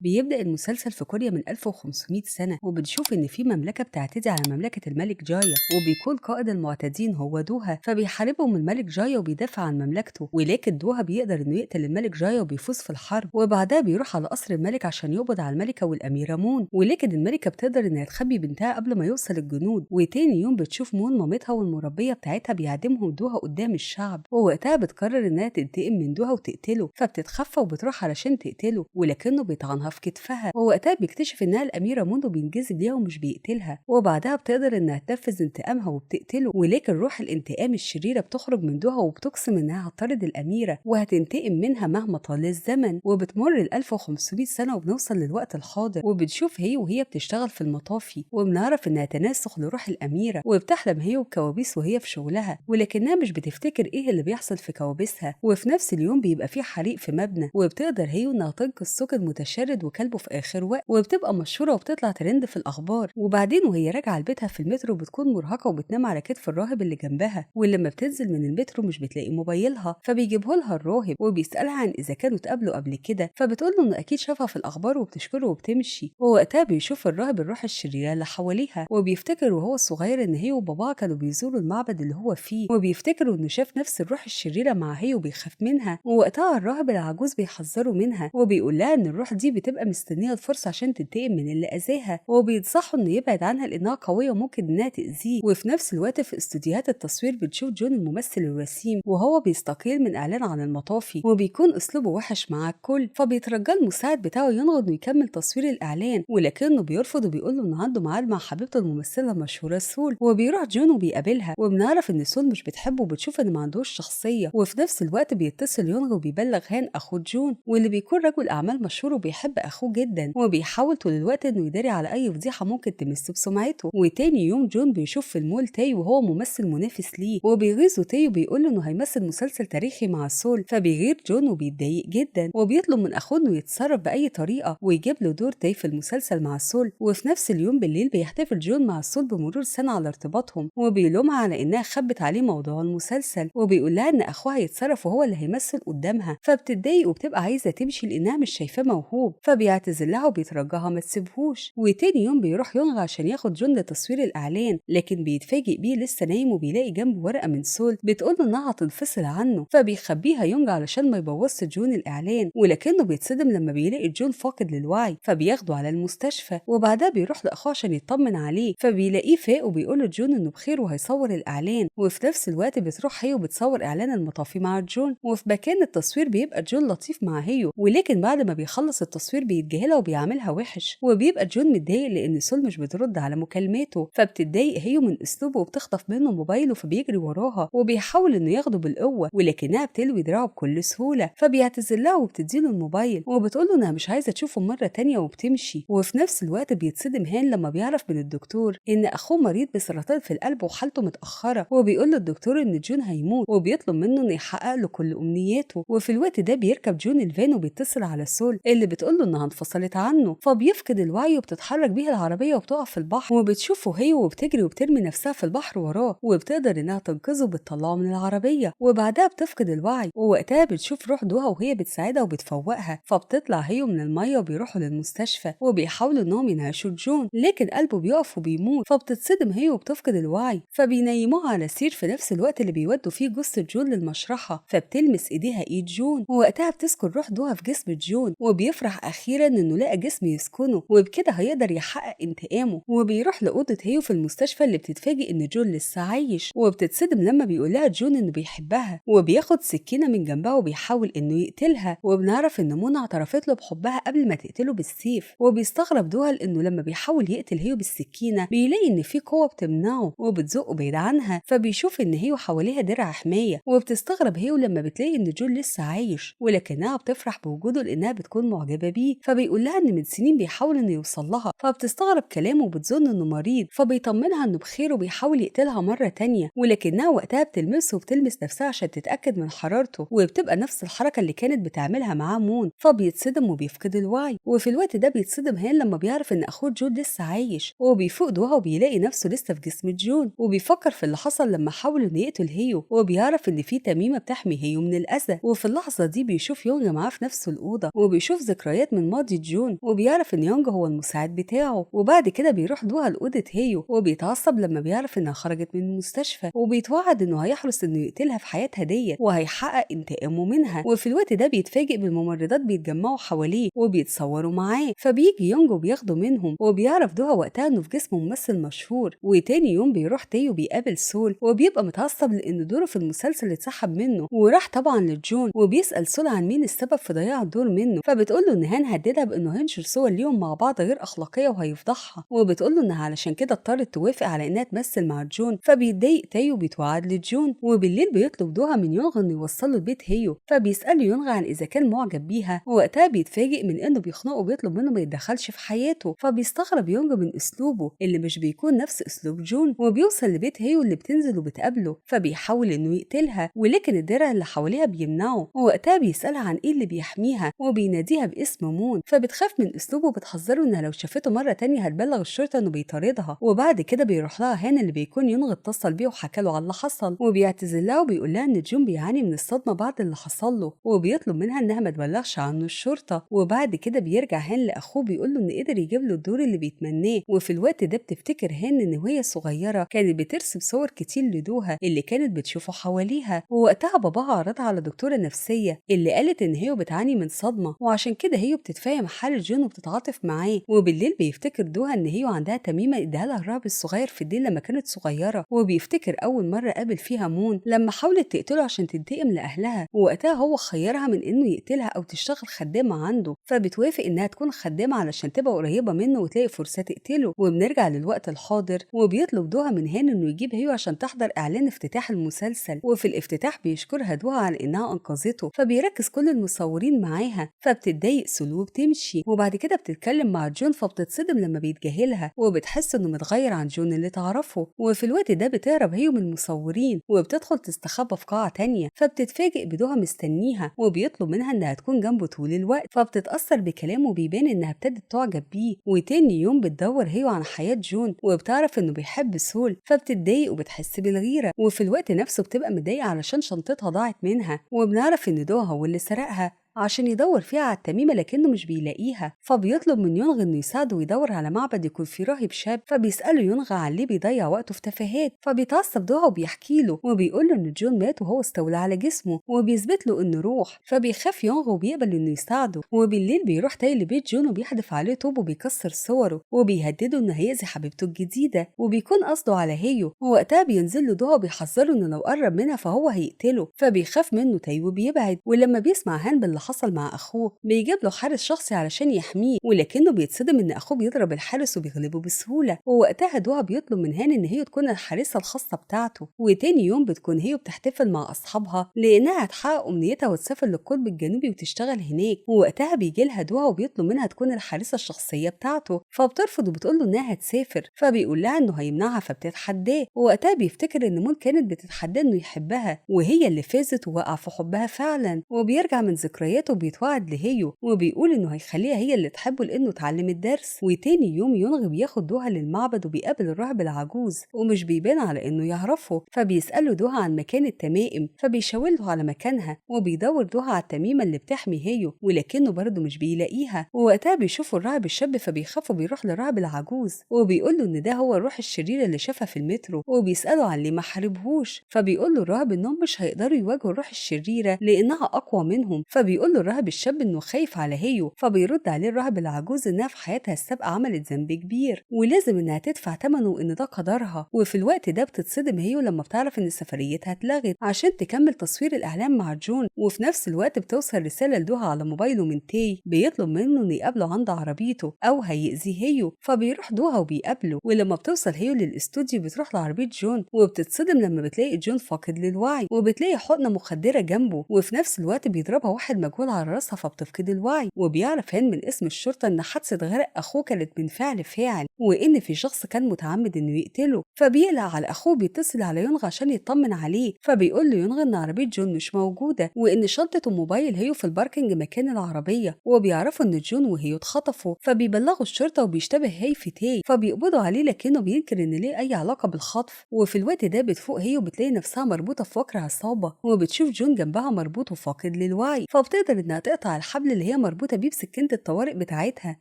بيبدأ المسلسل في كوريا من 1500 سنة، وبنشوف إن في مملكة بتعتدي على مملكة الملك جايا، وبيكون قائد المعتدين هو دوها، فبيحاربهم الملك جايا وبيدافع عن مملكته، ولكن دوها بيقدر إنه يقتل الملك جايا وبيفوز في الحرب. وبعدها بيروح على قصر الملك عشان يقبض على الملكة والأميرة مون، ولكن الملكة بتقدر إنها تخبي بنتها قبل ما يوصل الجنود. وتاني يوم بتشوف مون مامتها والمربية بتاعتها بيعدمهم دوها قدام الشعب، ووقتها بتقرر إنها تنتقم من دوها وتقتله، فبتتخفى وبتروح علشان تقتله، ولكنه بيطعنها في كتفها. ووقتها بيكتشف إنها الأميرة مون وبينجذب ليها ومش بيقتلها، وبعدها بتقدر إنها تنفذ انتقامها وبتقتله، ولكن روح الانتقام الشريرة بتخرج من دوها وبتقسم إنها هتطارد الأميرة وهتنتقم منها مهما طال الزمن. وبتمر ال 1500 سنة وبنوصل للوقت الحاضر، وبنشوف هي وهي بتشتغل في المطافي، وبنعرف إنها تناسخ لروح الأميرة، وبتحلم هي وكوابيس وهي في شغلها، ولكنها مش بتفتكر إيه اللي بيحصل في كوابيسها. وفي نفس اليوم بيبقى في حريق في مبنى، وبتقدر هي إنها تنقذ سوق المتشرد وكلبه في آخر وقت، وبتبقى مشهورة وبتطلع ترند في الأخبار. وبعدين وهي راجعة لبيتها في المترو بتكون مرهقة وبتنام على كتف الراهب اللي جنبها، ولما بتنزل من المترو مش بتلاقي موبايلها، فبيجيبه لها الراهب وبيسألها عن إذا كانوا اتقابلوا قبل كده، فبتقول له إنه أكيد شافها في الأخبار وبتشكره وبتمشي. ووقتها بيشوف الراهب الروح الشريرة اللي حواليها، وبيفتكر وهو صغير إن هي وباباها كانوا بيزوروا المعبد اللي هو فيه، وبيفتكروا إنه شاف نفس الروح الشريرة مع هي وبيخاف منها. ووقتها الراهب العجوز بيحذره منها وبيقول لها إن الروح دي بتبقى مستنية الفرصة عشان تنتقم من اللي أذاها، وبينصحه إنه يبعد عنها لأنها قوية وممكن إنها تأذيه. وفي نفس الوقت في استوديوهات التصوير بتشوف جون الممثل الوسيم وهو بيستقيل من إعلان عن المطافي، وبيكون أسلوبه وحش مع الكل، فبيترجى المساعد بتاعه ينغض إنه يكمل تصوير الإعلان، ولكنه بيرفض وبيقول له إنه عنده ميعاد مع حبيبته الممثلة المشهورة سول. وبيروح جون وبيقابلها، وبنعرف إن سول مش بتحبه وبتشوف إن ما عندوش شخصية. وفي نفس الوقت بيتصل يونغ وبيبلغ هان أخو جون، واللي بيكون رجل أعمال مشهور وبيحب أخوه جدا، وبيحاول طول الوقت إنه يداري على أي فضيحة ممكن تمسه بسمعته. وتاني يوم جون بيشوف في المول تاي وهو ممثل منافس ليه، وبيغيظه تاي وبيقول له إنه هيمثل مسلسل تاريخي مع سول، فبيغير جون وبيتضايق جدا، وبيطلب من أخوه إنه يتصرف بأي طريقة ويجيب له دور تاي في المسلسل مع سول. وفي نفس اليوم بالليل بيحتفل جون مع سول بمرور سنة على ارتباطهم، وبيلومها على إنها خبت عليه موضوع المسلسل، وبيقول لها إن أخوها هيتصرف وهو اللي هيمثل قدامها، فبتتضايق وبتبقى عايزة تمشي لأنها مش شايفاه موهوب، فبيعتذر لها وبيترجاها ما تسيبهوش. وتاني يوم بيروح يونغ عشان ياخد جون لتصوير الإعلان، لكن بيتفاجئ بيه لسه نايم وبيلاقي جنبه ورقة من سول بتقول له إنها هتنفصل عنه، فبيخبيها يونغ علشان ما يبوظش جون الإعلان، ولكنه بيتصدم لما بيلاقي جون فاقد للوعي، فبياخده على المستشفى. وبعدها بيروح لأخوه عشان يطمن عليه، فبيلاقيه فاق وبيقول له جون إنه بخير وهيصور الإعلان. وفي نفس الوقت بتروح هي وبتصور إعلان المطافي مع جون، وفي مكان التصوير بيبقى جون لطيف مع هيو، ولكن بعد ما بيخلص التصوير بيتجاهلها وبيعملها وحش، وبيبقى جون متضايق لأن سول مش بترد على مكالماته، فبتتضايق هيو من أسلوبه وبتخطف منه موبايله، فبيجري وراها وبيحاول إنه ياخده بالقوة، ولكنها بتلوي دراعه بكل سهولة، فبيعتذر لها وبتديله الموبايل وبتقول له إنها مش عايزة تشوفه مرة تانية وبتمشي. وفي نفس الوقت بيتصدم هان لما بيعرف من الدكتور إن أخوه مريض بسرطان في القلب وحالته متأخرة، وبيقول للدكتور إن جون هيموت، وبيطلب منه إنه يحقق له كل أمنياته. وفي الوقت ده بيركب جون الفان وبيتصل على سول اللي بتقول له إنها انفصلت عنه، فبيفقد الوعي وبتتحرك بيها العربية وبتقع في البحر، وبتشوفه هي وبتجري وبترمي نفسها في البحر وراه، وبتقدر إنها تنقذه وبتطلعه من العربية، وبعدها بتفقد الوعي. ووقتها بتشوف روح دوها وهي بتساعدها وبتفوقها، فبتطلع هي من المية وبيروحوا للمستشفى وبيحاولوا إنهم ينعشوا جون، لكن قلبه بيقف وبيموت، فبتتصدم هي وبتفقد الوعي، فبينيموها على سرير في نفس الوقت اللي بيودوا فيه جثة جون للمشرحة، فبتلمس ايديها ايد جون، ووقتها بتسكن روح دوها في جسم جون، وبيفرح اخيرا انه لقى جسم يسكنه، وبكده هيقدر يحقق انتقامه. وبيروح لأوضة هيو في المستشفى اللي بتتفاجئ ان جون لسه عايش، وبتتصدم لما بيقول لها جون انه بيحبها، وبياخد سكينة من جنبها وبيحاول انه يقتلها. وبنعرف ان منى اعترفت له بحبها قبل ما تقتله بالسيف، وبيستغرب دوها لانه لما بيحاول يقتل هيو بالسكينة بيلاقي ان في قوة بتمنعه وبتزقه بعيد عنها، فبيشوف ان هيو حواليها درع حماية، وبتستغرب هيو لما بتلاقي ان جون لسه عايش، ولكنها بتفرح بوجوده لانها بتكون معجبة بيه، فبيقول لها ان من سنين بيحاول انه يوصل لها، فبتستغرب كلامه وبتظن انه مريض، فبيطمنها انه بخير وبيحاول يقتلها مرة تانية، ولكنها وقتها بتلمسه وبتلمس نفسها عشان تتأكد من حرارته، وبتبقى نفس الحركة اللي كانت بتعملها معاه مون، فبيتصدم وبيفقد الوعي. وفي الوقت ده بيتصدم هان لما بيعرف ان اخوه جون لسه عايش، وبيفوق دوها وبيلاقي نفسه لسه في جسم جون، وبيفكر في اللي حصل لما حاول انه يقتل هيو، وبيعرف ان في تميمة بتحمي هيو من الأذى. وفي اللحظة دي بيشوف يونغ معاه في نفس الأوضة، وبيشوف ذكريات ذكريات من ماضي جون، وبيعرف ان يونج هو المساعد بتاعه. وبعد كده بيروح دوها لأوضة هيو، وبيتعصب لما بيعرف انها خرجت من المستشفى، وبيتوعد انه هيحرص انه يقتلها في حياتها ديت وهيحقق انتقامه منها. وفي الوقت ده بيتفاجئ بالممرضات بيتجمعوا حواليه وبيتصوروا معاه، فبيجي يونج وبياخده منهم، وبيعرف دوها وقتها انه في جسمه ممثل مشهور. وتاني يوم بيروح تيو بيقابل سول، وبيبقى متعصب لان دوره في المسلسل اتسحب منه، وراح طبعا لجون وبيسأل سول عن مين السبب في ضياع الدور منه، فبتقول له ان هان هددها بانه هينشر صور ليهم مع بعض غير اخلاقية وهيفضحها، وبتقول له انها علشان كده اضطرت توافق على انها تمثل مع جون. فبيتضايق تايو وبيتوعد لجون. وبالليل بيطلب دوها من يونغ انه يوصله لبيت هيو، فبيسأله يونغ عن اذا كان معجب بيها، ووقتها بيتفاجئ من انه بيخنقه وبيطلب منه ما يتدخلش في حياته. فبيستغرب يونغ من اسلوبه اللي مش بيكون نفس اسلوب جون، وبيوصل لبيت هيو اللي بتنزل وبتقابله، فبيحاول انه يقتلها ولكن الدرع اللي حواليها بيمنعه. ووقتها بيسألها عن ايه اللي بيحميها وبيناديها باسم مون، فبتخاف من اسلوبه وبتحذره انها لو شافته مرة تانية هتبلغ الشرطة انه بيطاردها. وبعد كده بيروح لها هان اللي بيكون يونغ اتصل بيه وحكى له على اللي حصل، وبيعتذر لها وبيقول لها ان جون بيعاني من الصدمة بعد اللي حصل له، وبيطلب منها انها ما تبلغش عنه الشرطة. وبعد كده بيرجع هان لاخوه بيقول له ان قدر يجيب له الدور اللي بيتمناه. وفي الوقت ده بتفتكر هان ان وهي صغيرة كانت بترسم صور كتير لدوها اللي كانت بتشوفه حواليها، ووقتها باباها عرضها على دكتورة نفسية اللي قالت ان هي بتعاني من صدمة، وعشان كده هي بتتفاهم حال جون وبتتعاطف معاه. وبالليل بيفتكر دوها ان هي عندها تميمه اداها لها الراهب الصغير في الدين لما كانت صغيرة، وبيفتكر اول مرة قابل فيها مون لما حاولت تقتله عشان تنتقم لاهلها، ووقتها هو خيرها من انه يقتلها او تشتغل خدامه عنده، فبتوافق انها تكون خدامه علشان تبقى قريبه منه وتلاقي فرصة تقتله. وبنرجع للوقت الحاضر، وبيطلب دوها من هان انه يجيب هيو عشان تحضر اعلان افتتاح المسلسل. وفي الافتتاح بيشكرها دوها على انها انقذته، فبيركز كل المصورين معاها، فبتتضايق سلو وبتمشي. وبعد كده بتتكلم مع جون، فبتتصدم لما بيتجاهلها وبتحس انه متغير عن جون اللي تعرفه. وفي الوقت ده بتهرب هيو من المصورين وبتدخل تستخبى في قاعة تانية، فبتتفاجئ بدوها مستنيها وبيطلب منها انها تكون جنبه طول الوقت، فبتتأثر بكلامه وبيبان انها ابتدت تعجب بيه. وتاني يوم بتدور هيو عن حياة جون وبتعرف انه بيحب سول، فبتتضايق وبتحس بالغيرة. وفي الوقت نفسه بتبقى متضايقة علشان شنطتها ضاعت منها، وبنعرف ان دوها هو اللي سرقها عشان يدور فيها على التميمة لكنه مش بيلاقيها. فبيطلب من يونغ انه يساعده ويدور على معبد يكون فيه راهب شاب، فبيسأله يونغ عن ليه بيضيع وقته في تفاهات، فبيتعصب دوها وبيحكي له وبيقول له ان جون مات وهو استولى على جسمه، وبيثبت له انه روح. فبيخاف يونغ وبيقبل انه يساعده. وبالليل بيروح تاي لبيت جون وبيحدف عليه طوب وبيكسر صوره وبيهدده انه هيأذي حبيبته الجديدة، وبيكون قصده على هيو. ووقتها بينزل له دوها وبيحذره انه لو قرب منها فهو هيقتله، فبيخاف منه تاي وبيبعد. ولما بيسمع هان باللي حصل مع اخوه بيجيب له حارس شخصي علشان يحميه، ولكنه بيتصدم ان اخوه بيضرب الحارس وبيغلبه بسهولة. ووقتها دوها بيطلب من هان ان هي تكون الحارسه الخاصة بتاعته. وتاني يوم بتكون هي بتحتفل مع اصحابها لانها هتحقق امنيتها وتسافر للقطب الجنوبي وتشتغل هناك. ووقتها بيجي لها دوها وبيطلب منها تكون الحارسه الشخصية بتاعته، فبترفض وبتقول له انها هتسافر، فبيقول لها انه هيمنعها فبتتحداه. ووقتها بيفتكر ان مون كانت بتتحداه انه يحبها وهي اللي فازت ووقع في حبها فعلا. وبيرجع من ذكرياته وبيتوعد لهيو وبيقول انه هيخليها هي اللي تحبه لانه اتعلم الدرس. وتاني يوم يونغ بياخد دوها للمعبد وبيقابل الراهب العجوز ومش بيبان على انه يعرفه، فبيسأله دوها عن مكان التمائم فبيشاور له على مكانها، وبيدور دوها على التميمه اللي بتحمي هيو ولكنه برضه مش بيلاقيها. ووقتها بيشوفوا الراهب الشاب فبيخافوا بيروح للراهب العجوز وبيقول له ان ده هو الروح الشريرة اللي شافها في المترو، وبيسأله عن ليه ما حاربهوش، فبيقول له الراهب انهم مش هيقدروا يواجهوا الروح الشريرة لانها اقوى منهم. فبيقول له الراهب الشاب انه خايف على هيو، فبيرد عليه الراهب العجوز انها في حياتها السابقة عملت ذنب كبير ولازم انها تدفع ثمنه وان ده قدرها. وفي الوقت ده بتتصدم هيو لما بتعرف ان سفريتها اتلغت عشان تكمل تصوير الاعلان مع جون. وفي نفس الوقت بتوصل رسالة لدوها على موبايله من تاي بيطلب منه انه يقابله عند عربيته او هيأذي هيو، فبيروح دوها وبيقابله. ولما بتوصل هيو للاستوديو بتروح لعربيه جون وبتتصدم لما بتلاقي جون فاقد للوعي وبتلاقي حقنه مخدره جنبه، وفي نفس الوقت بيضربها واحد مجهول على راسها فبتفقد الوعي. وبيعرف هان من اسم الشرطة ان حادثه غرق اخوه كانت من فعل فاعل وان في شخص كان متعمد انه يقتله، فبيقلق على اخوه بيتصل على يونغ عشان يطمن عليه، فبيقول له يونغ ان عربية جون مش موجودة وان شنطه وموبايل هيو في ال parking مكان العربية، وبيعرفوا ان جون وهيو اتخطفوا، فبيبلغوا الشرطة وبيشتبه هي في تاي فبيقبضوا عليه لكنه بينكر ان ليه اي علاقة بالخطف. وفي الوقت ده بتفوق هيو وبتلاقي نفسها مربوطة في وكر عصابة وبتشوف جون جنبها مربوط وفاقد للوعي، فبتقدر وبتقدر انها تقطع الحبل اللي هي مربوطة بيه بسكينة الطوارئ بتاعتها،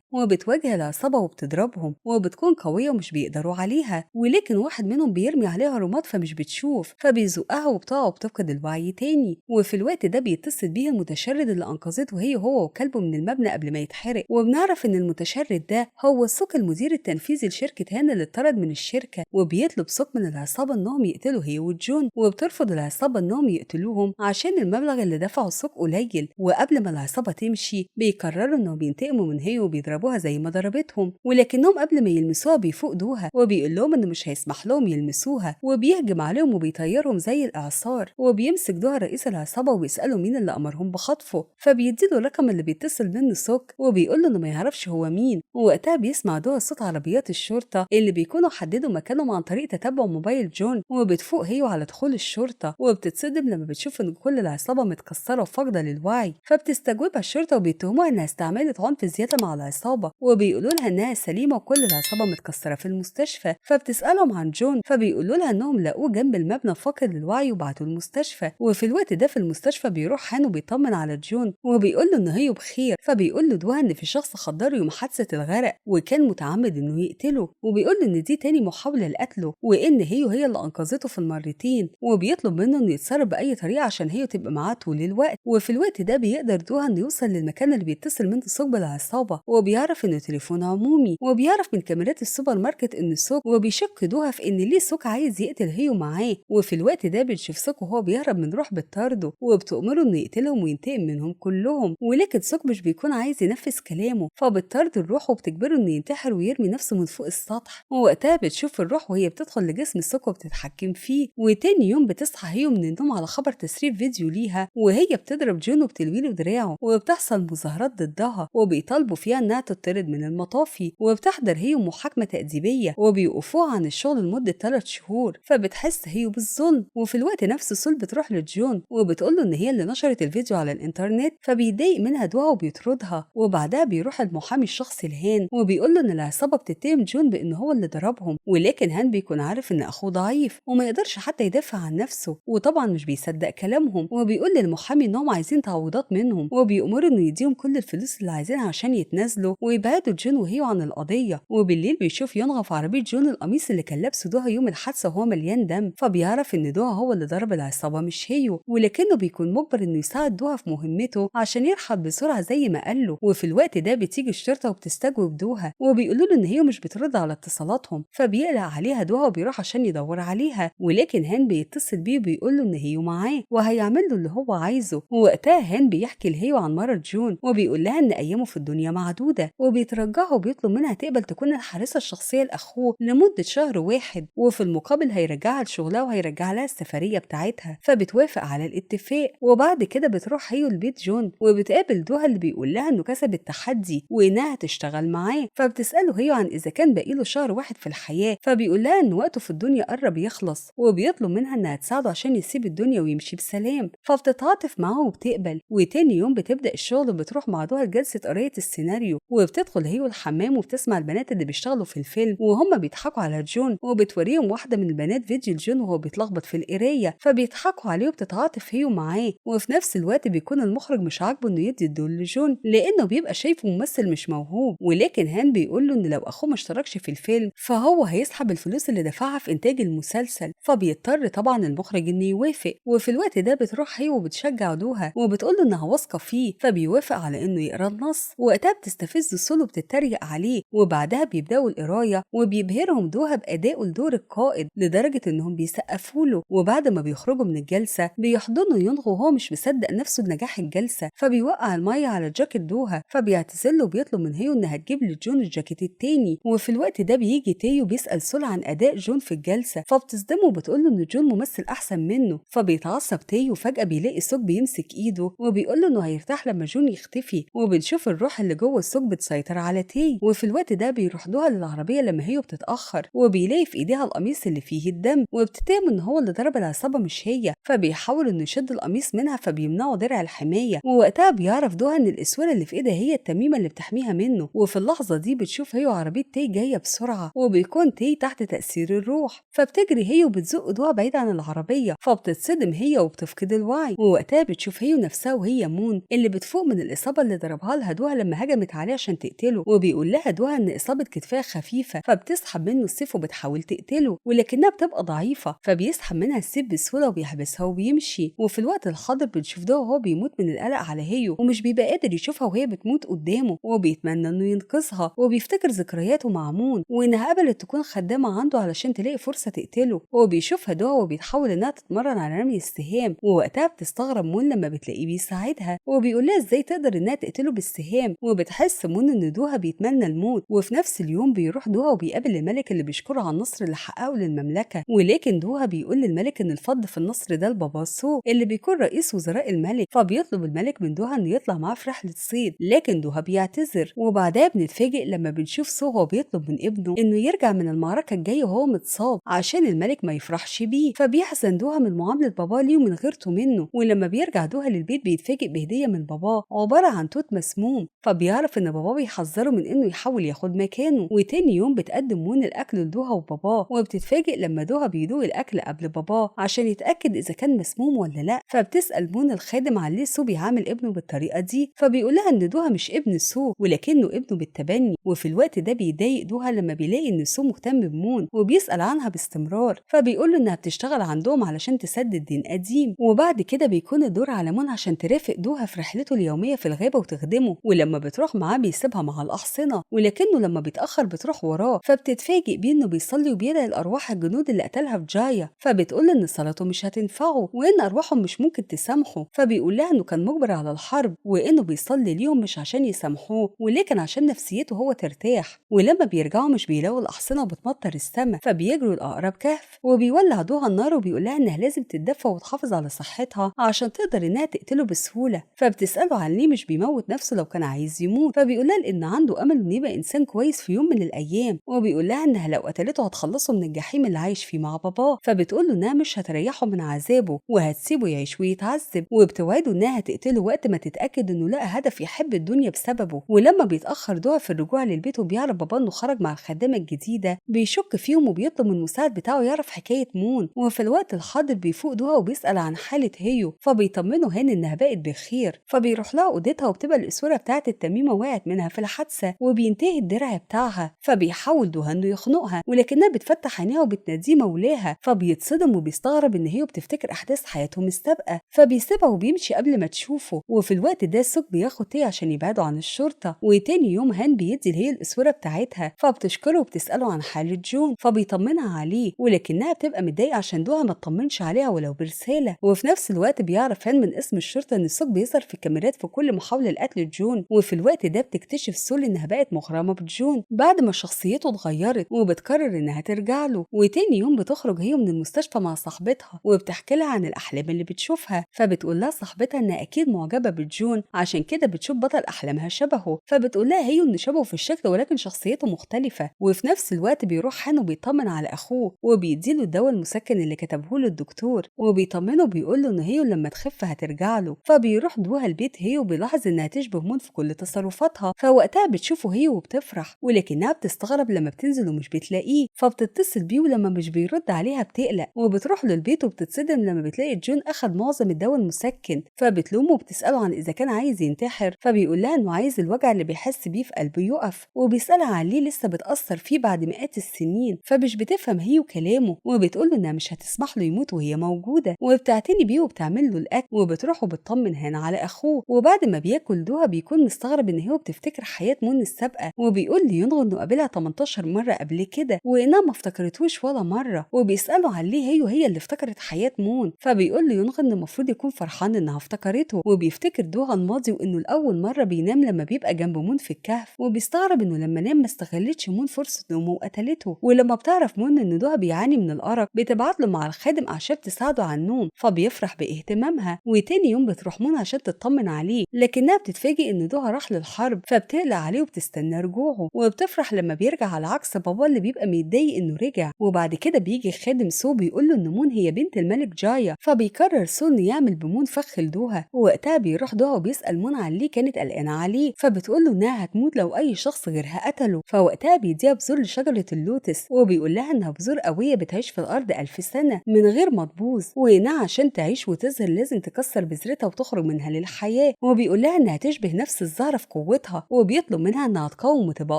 وبتواجه العصابة وبتضربهم وبتكون قوية ومش بيقدروا عليها، ولكن واحد منهم بيرمي عليها رماد فمش بتشوف، فبيزقها وبتقع وبتفقد الوعي تاني. وفي الوقت ده بيتصل بيه المتشرد اللي انقذته هي هو وكلبه من المبنى قبل ما يتحرق، وبنعرف ان المتشرد ده هو سوك المدير التنفيذي لشركة هان اللي اتطرد من الشركة، وبيطلب سوك من العصابة انهم يقتلوا هي وجون، وبترفض العصابة انهم يقتلوهم عشان المبلغ اللي دفعه سوك قليل. وقبل ما العصابة تمشي بيقرروا انهم ينتقموا من هي وبيضربوها زي ما ضربتهم، ولكنهم قبل ما يلمسوها بيفوق دوها وبيقول لهم انه مش هيسمح لهم يلمسوها، وبيهجم عليهم وبيطيرهم زي الاعصار. وبيمسك دوها رئيس العصابة وبيساله مين اللي امرهم بخطفه، فبيديله الرقم اللي بيتصل منه سوك وبيقول له انه ما يعرفش هو مين. ووقتها بيسمع دوها صوت عربيات الشرطة اللي بيكونوا حددوا مكانهم عن طريق تتبع موبايل جون، وبتفوق هي على دخول الشرطة، وبتتصدم لما بتشوف ان كل العصابة متكسره وفاقده للوعي، فبتستجوبها الشرطة وبيتهموها انها استعملت عنف زيادة مع العصابة، وبيقولوا لها انها سليمة وكل العصابة متكسره في المستشفى. فبتسالهم عن جون فبيقولوا لها انهم لقوه جنب المبنى فاقد للوعي وبعتوه المستشفى. وفي الوقت ده في المستشفى بيروح هان وبيطمن على جون وبيقول له ان هي بخير، فبيقول له دوها ان في شخص خدره يوم حادثه الغرق وكان متعمد انه يقتله، وبيقول له ان دي تاني محاولة لقتله وان هي اللي انقذته في المرتين، وبيطلب منه انه يتصرف باي طريقه عشان هي تبقى معاه طول الوقت. وفي الوقت ده بيقدر دوها انه يوصل للمكان اللي بيتصل منه سوق بالعصابه، وبيعرف انه تليفون عمومي، وبيعرف من كاميرات السوبر ماركت ان سوق، وبيشك دوها في ان ليه سوق عايز يقتل هيو معاه. وفي الوقت ده بنشوف سوق وهو بيهرب من روح بتطارده وبتأمره انه يقتلهم وينتقم منهم كلهم، ولكن سوق مش بيكون عايز ينفذ كلامه، فبتطارد الروح وبتجبره انه ينتحر ويرمي نفسه من فوق السطح. ووقتها بتشوف الروح وهي بتدخل لجسم سوق وبتتحكم فيه. وتاني يوم بتصحى هيو من النوم على خبر تسريب فيديو ليها وهي بتضرب جون وبتلويله دراعه، وبتحصل مظاهرات ضدها وبيطالبوا فيها انها تطرد من المطافي، وبتحضر هيو محاكمة تأديبيه وبيوقفوها عن الشغل لمدة 3 شهور، فبتحس هيو بالظلم. وفي الوقت نفسه سول بتروح لجون وبتقول له ان هي اللي نشرت الفيديو على الانترنت، فبيضايق منها دوها وبيطردها. وبعدها بيروح المحامي الشخصي لهان وبيقول له ان العصابة بتتهم جون بان هو اللي ضربهم، ولكن هان بيكون عارف ان اخوه ضعيف وما يقدرش حتى يدافع عن نفسه، وطبعا مش بيصدق كلامهم، وبيقول للمحامي انهم عايزين تعويضات منهم، وبيأمره انه يديهم كل الفلوس اللي عايزينها عشان يتنازلوا ويبعدوا جون وهيو عن القضية. وبالليل بيشوف ينغى في عربية جون القميص اللي كان لابسه دوها يوم الحادثة وهو مليان دم، فبيعرف ان دوها هو اللي ضرب العصابة مش هيو، ولكنه بيكون مجبر انه يساعد دوها في مهمته عشان يرحل بسرعة زي ما قال له. وفي الوقت ده بتيجي الشرطة وبتستجوب دوها وبيقولوا له ان هي مش بترد على اتصالاتهم، فبيقلق عليها دوها وبيروح عشان يدور عليها، ولكن هان بيتصل بيه وبيقول له ان هيو معاه وهيعمل له اللي هو عايزه. ووقتها هان بيحكي لهيو عن مرض جون وبيقول لها ان ايامه في الدنيا معدودة، وبيترجاها وبيطلب منها تقبل تكون الحارسه الشخصية لاخوه لمدة شهر واحد، وفي المقابل هيرجعها لشغلها وهيرجع لها السفرية بتاعتها، فبتوافق على الاتفاق. وبعد كده بتروح هيو لبيت جون وبتقابل دوها اللي بيقول لها انه كسب التحدي وانها تشتغل معاه، فبتساله هيو عن اذا كان باقي له شهر واحد في الحياة، فبيقول لها ان وقته في الدنيا قرب يخلص، وبيطلب منها انها تساعده عشان يسيب الدنيا ويمشي بسلام، فبتتعاطف معاه وبتقبل. وتاني يوم بتبدا الشغل وبتروح مع دوها لجلسة قرايه السيناريو، وبتدخل هيو الحمام وبتسمع البنات اللي بيشتغلوا في الفيلم وهم بيضحكوا على جون، وبتوريهم واحدة من البنات فيديو لجون وهو بيتلخبط في القراية، فبيضحكوا عليه وبتتعاطف هيو معاه. وفي نفس الوقت بيكون المخرج مش عاجبه انه يدي الدور لجون لانه بيبقى شايفه ممثل مش موهوب، ولكن هان بيقول له ان لو اخوه ما اشتركش في الفيلم فهو هيسحب الفلوس اللي دفعها في انتاج المسلسل، فبيضطر طبعا المخرج انه يوافق. وفي الوقت ده بتروح هي وبتشجع دوها وبتقول له انها واثقة فيه، فبيوافق على انه يقرا النص. وقتها بتستفز سولو وبتتريق عليه، وبعدها بيبداوا القراية وبيبهرهم دوها بادائه لدور القائد لدرجة انهم بيسقفوا له. وبعد ما بيخرجوا من الجلسة بيحضنوا ينغو وهو مش مصدق نفسه بنجاح الجلسة، فبيوقع المية على جاكيت دوها، فبيعتذر له وبيطلب من هيو انها تجيب لجون الجاكيت التاني. وفي الوقت ده بيجي تيو بيسأل سول عن اداء جون في الجلسة، فبتصدمه وبتقول له ان جون ممثل احسن منه، فبيتعصب تيو وفجأة بيلاقي سوك بيمسك ايده وبيقول له انه هيرتاح لما جون يختفي، وبنشوف الروح اللي جوه السوك بتسيطر على تي. وفي الوقت ده بيروح دوها للعربية لما هي بتتأخر، وبيلاقي في ايديها القميص اللي فيه الدم، وبتتهم ان هو اللي ضرب العصابة مش هي، فبيحاول انه يشد القميص منها فبيمنعه درع الحماية. ووقتها بيعرف دوها ان الاسوره اللي في ايدها هي التميمه اللي بتحميها منه. وفي اللحظة دي بتشوف هي وعربية تي جاية بسرعة، وبيكون تي تحت تاثير الروح، فبتجري هي وبتزق دوها بعيد عن العربية، فبتتصدم هي وبتفقد الوعي. ووقتها بتشوف هي نفسها وهي وهي مون اللي بتفوق من الاصابة اللي ضربها لها دوها لما هجمت عليه عشان تقتله. وبيقول لها دوها ان اصابه كتفها خفيفة، فبتسحب منه السيف وبتحاول تقتله ولكنها بتبقى ضعيفة، فبيسحب منها السيف بسهولة وبيحبسها وبيمشي. وفي الوقت الحاضر بنشوف دوها وهو بيموت من القلق على هيو ومش بيبقى قادر يشوفها وهي بتموت قدامه، وبيتمنى انه ينقذها وبيفتكر ذكرياته مع مون وانها قبلت تكون خدامه عنده علشان تلاقي فرصة تقتله. وبيشوفها دوها وبيتحاول انها تتمرن على رمي السهام، ووقتها بتستغرب مون لما بتلاقيه بيساعدها وبيقول لها ازاي تقدر انها تقتله بالسهام. وبتحس مون ان دوها بيتمنى الموت. وفي نفس اليوم بيروح دوها وبيقابل الملك اللي بيشكره على النصر اللي حققه للمملكة، ولكن دوها بيقول للملك ان الفضل في النصر ده لبابا سو اللي بيكون رئيس وزراء الملك، فبيطلب الملك من دوها انه يطلع معاه في رحله صيد، لكن دوها بيعتذر. وبعدها بنتفاجئ لما بنشوف سو وهو بيطلب من ابنه انه يرجع من المعركة الجاية وهو متصاب عشان الملك ما يفرحش بيه، فبيحزن دوها من معاملة باباه ليه ومن غيرته منه. ولما بيرجع دوها للبيت بيتفاجئ بهديه من باباه عبارة عن توت مسموم، فبيعرف ان باباه بيحذره من انه يحاول ياخد مكانه. وتاني يوم بتقدم مون الاكل لدوها وباباه، وبتتفاجئ لما دوها بيدوق الاكل قبل باباه عشان يتاكد اذا كان مسموم ولا لا. فبتسال مون الخادم عن ليه سو بيعامل ابنه بالطريقة دي، فبيقول لها ان دوها مش ابن سو ولكنه ابنه بالتبني. وفي الوقت ده بيضايق دوها لما بيلاقي ان سو مهتم بمون وبيسال عنها باستمرار، فبيقول له انها بتشتغل عندهم علشان تسدد دين قديم. وبعد كده بيكون الدور على مون عشان ترافق دوها في رحلته اليومية في الغابة وتخدمه، ولما بتروح معاه بيسيبها مع الاحصنه، ولكنه لما بيتاخر بتروح وراه، فبتتفاجئ بيه انه بيصلي وبيدعي الارواح الجنود اللي قتلها في جايا، فبتقول ان صلاته مش هتنفعه وان ارواحهم مش ممكن تسامحه، فبيقول لها انه كان مجبر على الحرب وانه بيصلي ليهم مش عشان يسامحوه ولكن عشان نفسيته هو ترتاح. ولما بيرجعوا مش بيلاقوا الاحصنه وبتمطر السما، فبيجروا لاقرب كهف وبيولع دوها النار وبيقول لها انها لازم تتدفى وتحافظ على صحتها عشان تقدر انها تقتله بسهولة. فبتساله عن ليه مش بيموت نفسه لو كان عايز يموت، فبيقول لها ان عنده امل انه يبقى انسان كويس في يوم من الايام، وبيقول لها انها لو قتلته هتخلصه من الجحيم اللي عايش فيه مع باباه، فبتقول له انها مش هتريحه من عذابه وهتسيبه يعيش ويتعذب، وبتوعده انها هتقتله وقت ما تتاكد انه لقى هدف يحب الدنيا بسببه. ولما بيتاخر دوها في الرجوع للبيت وبيعرف باباه انه خرج مع الخدامة الجديدة، بيشك فيهم وبيطلب من المساعد بتاعه يعرف حكاية مون. وفي الوقت الحاضر بيفوق دوها وبيسال عن حاله هيو، فبيطمنه هان انها بقت بخير، فبيروح لها اوضتها وبتبقى الاسوره بتاعه التميمه وقعت منها في الحادثة وبينتهي الدرع بتاعها، فبيحاول دوها انه يخنقها ولكنها بتفتح عينيها وبتناديه مولاها، فبيتصدم وبيستغرب ان هي بتفتكر احداث حياتهم السابقة، فبيسيبها وبيمشي قبل ما تشوفه. وفي الوقت ده سوك بياخد تي عشان يبعدوا عن الشرطة. وتاني يوم هان بيدي لهي الاسوره بتاعتها، فبتشكره وبتساله عن حاله جون، فبيطمنها عليه ولكنها بتبقى متضايقة عشان دوها ما تطمنش عليها ولو برسالة. وفي نفس الوقت بيعرف هان من اسم الشرطة ان سوك بيظهر في الكاميرات في كل محاولة لقتل جون. وفي الوقت ده بتكتشف سول انها بقت مغرمه بجون بعد ما شخصيته اتغيرت، وبتقرر انها ترجع له. وتاني يوم بتخرج هي من المستشفى مع صاحبتها وبتحكي لها عن الاحلام اللي بتشوفها، فبتقول لها صاحبتها انها اكيد معجبه بجون عشان كده بتشوف بطل احلامها شبهه، فبتقول لها هي ان شبهه في الشكل ولكن شخصيته مختلفة. وفي نفس الوقت بيروح هان وبيطمن على اخوه وبيديله الدواء المسكن اللي كتبه له الدكتور، وبيطمنه وبيقول له ان هي لما تخف هترجع له. فبيروح دوها البيت هي وبيلاحظ انها تشبه مون في كل تصرفاتها، فوقتها بتشوفه هي وبتفرح، ولكنها بتستغرب لما بتنزل ومش بتلاقيه، فبتتصل بيه ولما مش بيرد عليها بتقلق وبتروح له البيت وبتتصدم لما بتلاقي جون اخد معظم الدواء المسكن، فبتلومه وبتساله عن اذا كان عايز ينتحر، فبيقول لها انه عايز الوجع اللي بيحس بيه في قلبه يقف، وبيسالها عن ليه لسه بتاثر فيه بعد مئات السنين، فمش بتفهم هي وكلامه وبتقول له انها مش هتسمح له يموت وهي موجودة، وبتعتني بيه وبتعمل له الاكل وبتروح وبتطمن هان على اخوه. وبعد ما بياكل دوها بيكون مستغرب ان هي بتفتكر حياة مون السابقة، وبيقول ليونغو انه قابلها 18 مرة قبل كده وانها ما افتكرتوش ولا مرة، وبيساله عن ليه هي وهي اللي افتكرت حياة مون، فبيقول ليونغو ان المفروض يكون فرحان انها افتكرته. وبيفتكر دوها الماضي وانه لاول مرة بينام لما بيبقى جنب مون في الكهف، وبيستغرب انه لما نام ما استغلتش مون فرصة نومه وقتلته. ولما بتعرف مون ان دوها بيعاني من الارق بتبعت له مع الخادم اعشاب تساعده على النوم، فبيفرح باهتمامها. وتاني يوم بتروح مون عشان تطمن عليه، لكنها بتتفاجئ ان دوها راح للحرب، فبتقلق عليه وبتستنى رجوعه، وبتفرح لما بيرجع على عكس بابا اللي بيبقى متضايق انه رجع. وبعد كده بيجي خادم سو بيقول له ان مون هي بنت الملك جايا، فبيقرر سو انه يعمل بمون فخ لدوها. ووقتها بيروح دوها وبيسال مون عن ليه كانت قلقانة عليه، فبتقول له انها هتموت لو اي شخص غيرها قتله. فوقتها بيديها بذور لشجرة اللوتس وبيقول لها انها بذور قوية بتعيش في الارض 1000 سنة من غير ما تبوظ، وانها عشان تعيش وتظهر لازم تكسر بذرتها وتاخد وبتخرج منها للحياة، وبيقول لها انها تشبه نفس الزهرة في قوتها، وبيطلب منها انها تقاوم وتبقى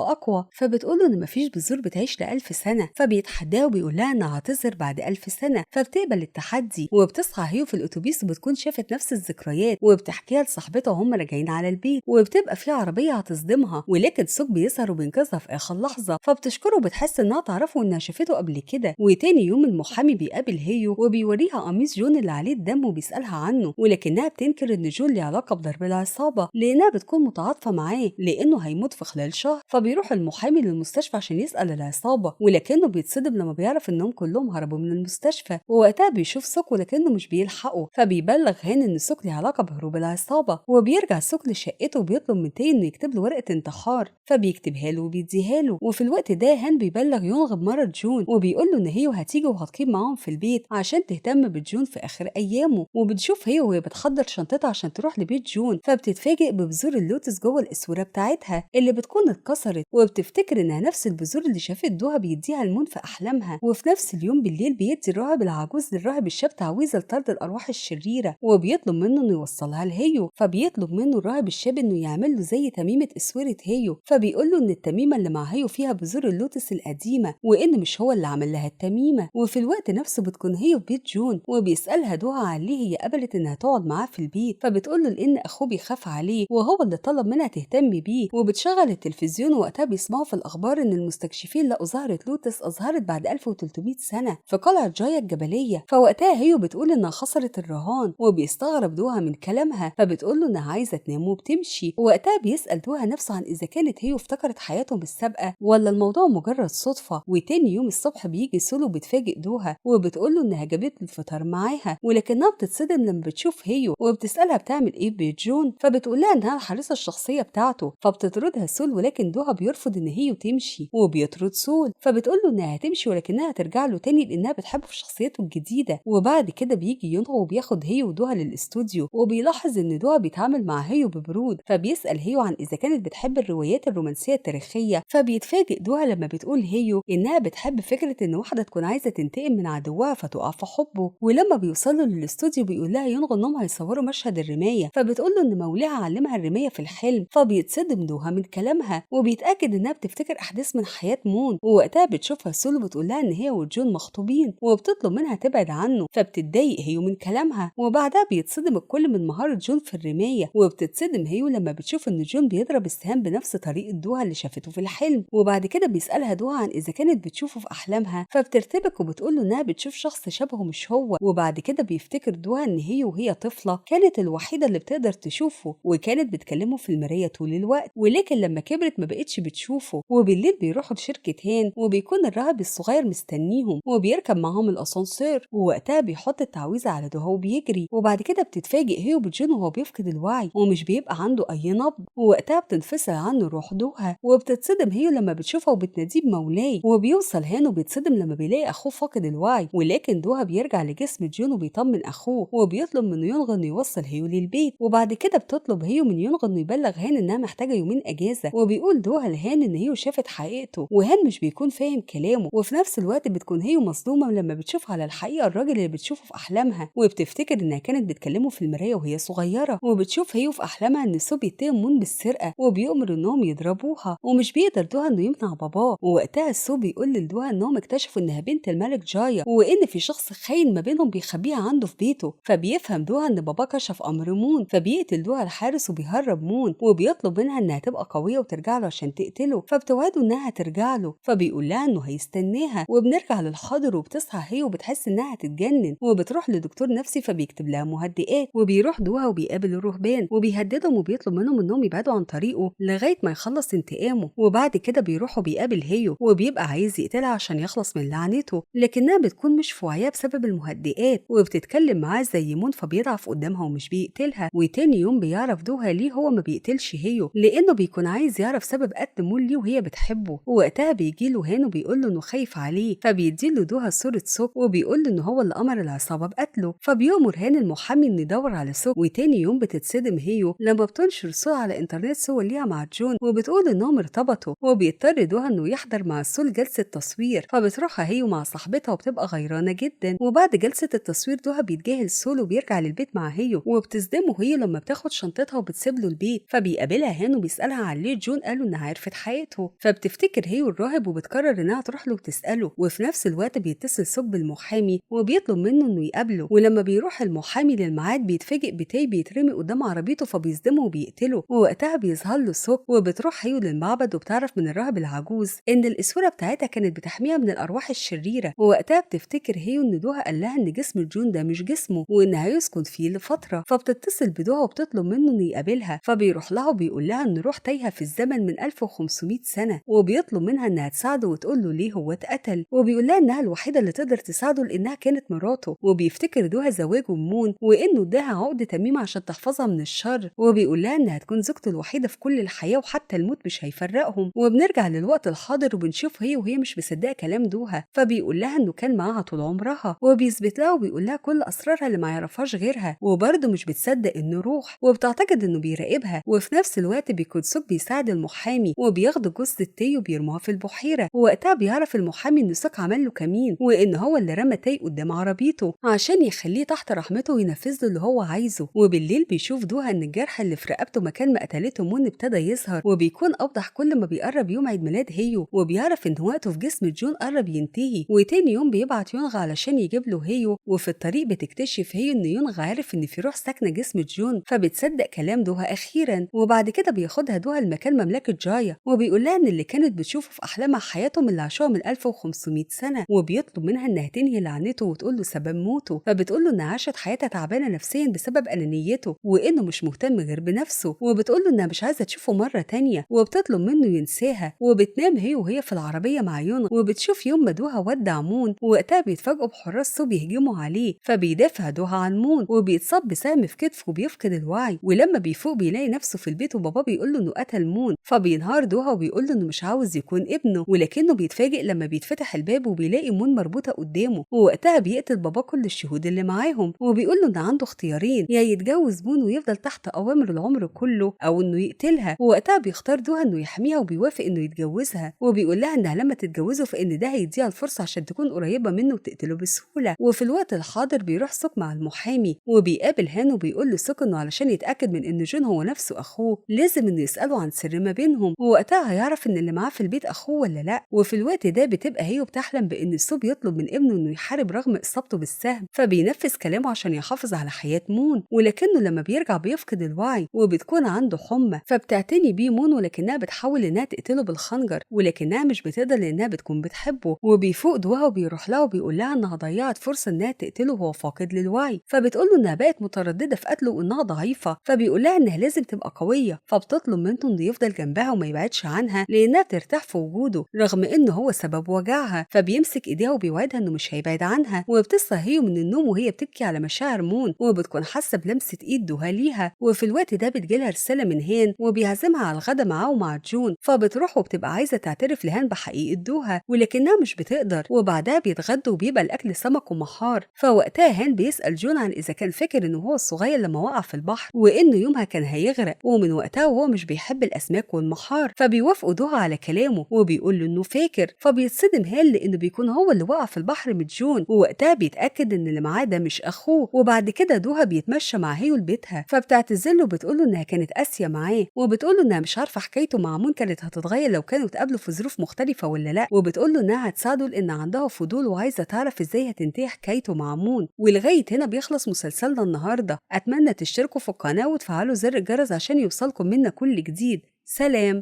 اقوى. فبتقول له ان مفيش بذور بتعيش ل1000 سنة، فبيتحداها وبيقول لها انها هتظهر بعد 1000 سنة، فبتقبل التحدي. وبتصحى هيو في الاتوبيس وبتكون شافت نفس الذكريات وبتحكيها لصاحبتها وهم راجعين على البيت، وبتبقى في عربية هتصدمها، ولكن سوك بيظهر وبينقذها في اخر لحظة، فبتشكره وبتحس انها تعرفه انها شافته قبل كده. وتاني يوم المحامي بيقابل هيو وبيوريها قميص جون اللي عليه الدم وبيسألها عنه، ولكنها بتنكر ان جون ليه علاقة بضرب العصابة لانها بتكون متعاطفة معاه لانه هيموت في خلال شهر. فبيروح المحامي للمستشفى عشان يسأل العصابة، ولكنه بيتصدم لما بيعرف انهم كلهم هربوا من المستشفى. ووقتها بيشوف سوك ولكنه مش بيلحقه، فبيبلغ هان ان سوك ليه علاقة بهروب العصابة. وبيرجع سوك لشقته وبيطلب من تاي انه يكتب له ورقة انتحار، فبيكتبها له وبيديها له. وفي الوقت ده هان بيبلغ يونغ بمرض جون وبيقول له ان هي هتيجي وهتقيم معاهم في البيت عشان تهتم بجون في اخر ايامه. وبتشوف هي وهي بتحضر شنطتها عشان تروح لبيت جون، فبتتفاجئ ببذور اللوتس جوه الاسوره بتاعتها اللي بتكون اتكسرت، وبتفتكر انها نفس البذور اللي شافت دوها بيديها المون في احلامها. وفي نفس اليوم بالليل بيدي الراهب العجوز للراهب الشاب تعويذه لطرد الارواح الشريرة، وبيطلب منه انه يوصلها لهيو. فبيطلب منه الراهب الشاب انه يعمل له زي تميمه اسورة هيو، فبيقول له ان التميمه اللي مع هيو فيها بذور اللوتس القديمة وان مش هو اللي عمل لها التميمه. وفي الوقت نفسه بتكون هيو في بيت جون، وبيسالها دوها عن ليه هي قبلت انها تقعد معاه في البيت، فبتقول له لان اخوه بيخاف عليه وهو اللي طلب منها تهتم بيه. وبتشغل التلفزيون وقتها بيسمعوا في الاخبار ان المستكشفين لقوا زهره لوتس اظهرت بعد 1300 سنة في قلعه جايا الجبلية. فوقتها هيو بتقول انها خسرت الرهان، وبيستغرب دوها من كلامها، فبتقول له انها عايزه تنام وبتمشي. ووقتها بيسال دوها نفسه عن اذا كانت هيو افتكرت حياتهم السابقة ولا الموضوع مجرد صدفة. وتاني يوم الصبح بيجي سولو بتفاجئ دوها وبتقول له انها جابت له الفطار معاها، ولكنها بتتصدم لما بتشوف هيو وبتسالها بتعمل ايه ببيت جون، فبتقول لها انها الحارسه الشخصية بتاعته. فبتطردها سول، ولكن دوها بيرفض ان هيو تمشي وبيطرد سول، فبتقول له انها هتمشي ولكنها هترجع له تاني لانها بتحبه في شخصيته الجديدة. وبعد كده بيجي يونغ وبياخد هيو ودوها للاستوديو، وبيلاحظ ان دوها بيتعامل مع هيو ببرود، فبيسال هيو عن اذا كانت بتحب الروايات الرومانسية التاريخية. فبيتفاجئ دوها لما بتقول هيو انها بتحب فكرة ان واحدة تكون عايزه تنتقم من عدوها فتقع في حبه. ولما بيوصلوا للاستوديو بيقول لها يونغ انهم هيصوروا مشهد الرماية، فبتقول له ان مولاها علمها الرماية في الحلم. فبيتصدم دوها من كلامها وبيتاكد انها بتفتكر احداث من حياة مون. ووقتها بتشوفها سولو بتقول لها ان هي وجون مخطوبين وبتطلب منها تبعد عنه، فبتتضايق هيو من كلامها. وبعدها بيتصدم الكل من مهارة جون في الرماية، وبتتصدم هيو لما بتشوف ان جون بيضرب السهام بنفس طريقه دوها اللي شافته في الحلم. وبعد كده بيسالها دوها عن اذا كانت بتشوفه في احلامها، فبترتبك وبتقول له انها بتشوف شخص شبهه مش هو. وبعد كده بيفتكر دوها ان هي وهي طفله كانت الوحيدة اللي بتقدر تشوفه وكانت بتكلمه في المراية طول الوقت، ولكن لما كبرت ما بقتش بتشوفه. وبالليل بيروحوا لشركة هان، وبيكون الراهب الصغير مستنيهم وبيركب معاهم الاسانسير، ووقتها بيحط التعويذه على دوها وبيجري. وبعد كده بتتفاجئ هي وبجون وهو بيفقد الوعي ومش بيبقى عنده اي نبض، ووقتها بتنفصل عنه روح دوها. وبتتصدم هي لما بتشوفها وبتناديه بمولاي. وبيوصل هان وبيتصدم لما بيلاقي اخوه فاقد الوعي، ولكن دوها بيرجع لجسم جون وبيطمن اخوه وبيطلب من يونغ انه يوصل هيو للبيت. وبعد كده بتطلب هيو من يونغ انه يبلغ هان انها محتاجه يومين اجازه، وبيقول دوها لهان ان هيو شافت حقيقته، وهان مش بيكون فاهم كلامه. وفي نفس الوقت بتكون هيو مصدومة لما بتشوف على الحقيقة الراجل اللي بتشوفه في احلامها، وبتفتكر انها كانت بتكلمه في المراية وهي صغيرة. وبتشوف هيو في احلامها ان سو بيتهم مون بالسرقة وبيؤمر انهم يضربوها، ومش بيقدر دوها انه يمنع باباه. ووقتها سو بيقول لدوها انهم اكتشفوا انها بنت الملك جايا وان في شخص خاين ما بينهم بيخبيها عنده في بيته. فبيفهم دوها ان باباه كشف امر مون، فبيقتل دوها الحارس وبيهرب مون، وبيطلب منها انها تبقى قوية وترجع له عشان تقتله، فبتوعده انها ترجع له، فبيقول لها انه هيستناها. وبنرجع للحاضر وبتصحى هي وبتحس انها هتتجنن، وبتروح لدكتور نفسي فبيكتب لها مهدئات. وبيروح دوها وبيقابل الرهبان وبيهددهم وبيطلب منهم انهم يبعدوا عن طريقه لغاية ما يخلص انتقامه. وبعد كده بيروح وبيقابل هيو وبيبقى عايز يقتلها عشان يخلص من لعنته، لكنها بتكون مش في وعيها بسبب المهدئات، وبتتكلم معاه زي مون فبيضعف قدامها ومش بيقتلها. وتاني يوم بيعرف دوها ليه هو ما بيقتلش هيو، لانه بيكون عايز يعرف سبب قتل مون ليه وهي بتحبه. ووقتها بيجي له هان وبيقول له انه خايف عليه، فبيدي له دوها صوره سوك وبيقول له ان هو اللي امر العصابة بقتله. فبيؤمر هان المحامي انه يدور على سوك. وتاني يوم بتتصدم هيو لما بتنشر صور على انترنت صور ليها مع جون وبتقول انهم ارتبطوا، وبيضطر دوها انه يحضر مع سول جلسه تصوير. فبتروح هيو مع صاحبتها وبتبقى غيرانه جدا. وبعد جلسه التصوير دوها بيتجاهل سول وبيرجع للبيت مع هيو. هيو، وبتصدمه هي لما بتاخد شنطتها وبتسيب له البيت. فبيقابلها هان وبيسالها عن ليه جون قالوا انها عرفت حياته، فبتفتكر هيو الراهب وبتقرر انها تروح له وتساله. وفي نفس الوقت بيتصل سوك بالمحامي وبيطلب منه انه يقابله، ولما بيروح المحامي للميعاد بيتفاجئ بتاي بيترمي قدام عربيته فبيصدمه وبيقتله. ووقتها بيظهر له سوك، وبتروح هيو للمعبد وبتعرف من الراهب العجوز ان الاسوره بتاعتها كانت بتحميها من الارواح الشريرة. ووقتها بتفتكر هيو ان دوها قال لها ان جسم جون ده مش جسمه وان هيسكن فيه لفترة، فبتتصل بدوها وبتطلب منه انه يقابلها، فبيروح لها وبيقول لها ان روح تايهه في الزمن من 1500 سنة، وبيطلب منها انها تساعده وتقول له ليه هو اتقتل، وبيقول لها انها الوحيدة اللي تقدر تساعده لانها كانت مراته. وبيفتكر دوها زواجه مون وانه اداها عقد تميمه عشان تحفظها من الشر، وبيقول لها انها تكون زوجته الوحيدة في كل الحياة وحتى الموت مش هيفرقهم. وبنرجع للوقت الحاضر وبنشوف هي وهي مش مصدقه كلام دوها، فبيقول لها انه كان معاها طول عمرها، وبيثبت لها وبيقول لها كل اسرارها اللي ما يعرفهاش غيرها، وبرضه مش بتصدق انه روح وبتعتقد انه بيراقبها. وفي نفس الوقت بيكون سوك بيساعد المحامي وبياخدوا جثة تاي وبيرموها في البحيرة، ووقتها بيعرف المحامي ان سوك عمل له كمين وان هو اللي رمى تاي قدام عربيته عشان يخليه تحت رحمته وينفذ له اللي هو عايزه. وبالليل بيشوف دوها ان الجرح اللي في رقبته مكان ما قتلته مون ابتدى يظهر، وبيكون اوضح كل ما بيقرب يوم عيد ميلاد هيو، وبيعرف ان وقته في جسم جون قرب ينتهي. وتاني يوم بيبعت يونغ علشان يجيب له هيو، وفي الطريق بتكتشف هيو ان يونغ عارف ان في روح ساكنة جسم جون، فبتصدق كلام دوها اخيرا. وبعد كده بياخدها دوها لمكان مملكة جايا، وبيقول لها ان اللي كانت بتشوفه في احلامها حياتهم اللي عاشوها من 1500 سنة، وبيطلب منها انها تنهي لعنته وتقول له سبب موته، فبتقول له انها عاشت حياتها تعبانة نفسيا بسبب انانيته وانه مش مهتم غير بنفسه، وبتقول له انها مش عايزه تشوفه مرة تانية، وبتطلب منه ينساها. وبتنام هي وهي في العربية مع يونغ، وبتشوف يوم ما دوها ودع مون، ووقتها بيتفاجئوا بحراس سو بيهجموا عليه، فبيدافع دوها عن مون وبيتصاب بسهم في كتفه وبيفقد الوعي. ولما بيفوق بيلاقي نفسه في البيت وباباه بيقول له انه قتل مون، فبينهار دوها وبيقول له انه مش عاوز يكون ابنه، ولكنه بيتفاجئ لما بيتفتح الباب وبيلاقي مون مربوطة قدامه، ووقتها بيقتل باباه كل الشهود اللي معاهم، وبيقول له ان عنده اختيارين، يا يتجوز مون ويفضل تحت اوامر العمر كله او انه يقتلها. ووقتها بيختار دوها انه يحميها وبيوافق انه يتجوزها، وبيقول لها انها لما تتجوزه فان ده هيديها الفرصة عشان تكون قريبه منه وتقتله بسهولة. وفي الوقت الحاضر بيروح سوك مع المحامي وبيقابل هان وبيقول لسوك انه علشان يتاكد من ان جون هو نفسه اخوه لازم انه يساله عن سر ما بينهم، ووقتها هيعرف ان اللي معاه في البيت اخوه ولا لا. وفي الوقت ده بتبقى هي بتحلم بان سو بيطلب من ابنه انه يحارب رغم اصابته بالسهم، فبينفذ كلامه عشان يحافظ على حياة مون، ولكنه لما بيرجع بيفقد الوعي وبتكون عنده حمى، فبتعتني بيه مون ولكنها بتحاول انها تقتله بالخنجر، ولكنها مش بتقدر لانها بتكون بتحبه. وبيفوق دوها وبيروح لها وبيقول لها انها ضيعت فرصة انها تقتله وهو فاقد للوعي، فبتقول له انها بقت مترددة في قتله وانها ضعيفة، فبيقول لها انها لازم تبقى قوية، فبتطلب منه انه يفضل جنبها وما يبعدش عنها لانها بترتاح في وجوده رغم انه هو سبب وجعها، فبيمسك ايديها وبيوعدها انه مش هيبعد عنها. وبتصحى هي من النوم وهي بتبكي على مشاعر مون، وبتكون حاسه بلمسه ايد دوها ليها. وفي الوقت ده بتجيلها رسالة من هان وبيعزمها على الغدا معاه ومع جون، فبتروح وبتبقى عايزه تعترف لهان بحقيقة دوها ولكنها مش بتقدر. وبعدها بيتغدوا وبيبقى الاكل سمك ومحار، فوقتها هان بيسال جون عن اذا كان فاكر انه هو الصغير لما وقع في البحر وانه يومها كان هيغرق، ومن وقتها وهو مش بيحب الاسماك والمحار، فبيوافقوا دوها على كلامه وبيقول له انه فاكر. فبيتصدم هان لانه بيكون هو اللي وقع في البحر من جون، ووقتها بيتاكد ان اللي معاه ده مش اخوه. وبعد كده دوها بيتمشى مع هيو لبيتها، فبتعتذر له وبتقول له انها كانت قاسية معاه، وبتقول له انها مش عارفه حكايته مع مون كانت هتتغير لو كانوا اتقابلوا في ظروف مختلفة ولا لا، وبتقول له انها هتساعده لان عندها فضول وعايزه تعرف ازاي هتنتهي حكايته مع مون. ولغاية هنا بيخلص مسلسلنا النهارده، اتمنى تشتركوا في القناة وتفعلوا زر الجرس عشان يوصلكم منا كل جديد. سلام.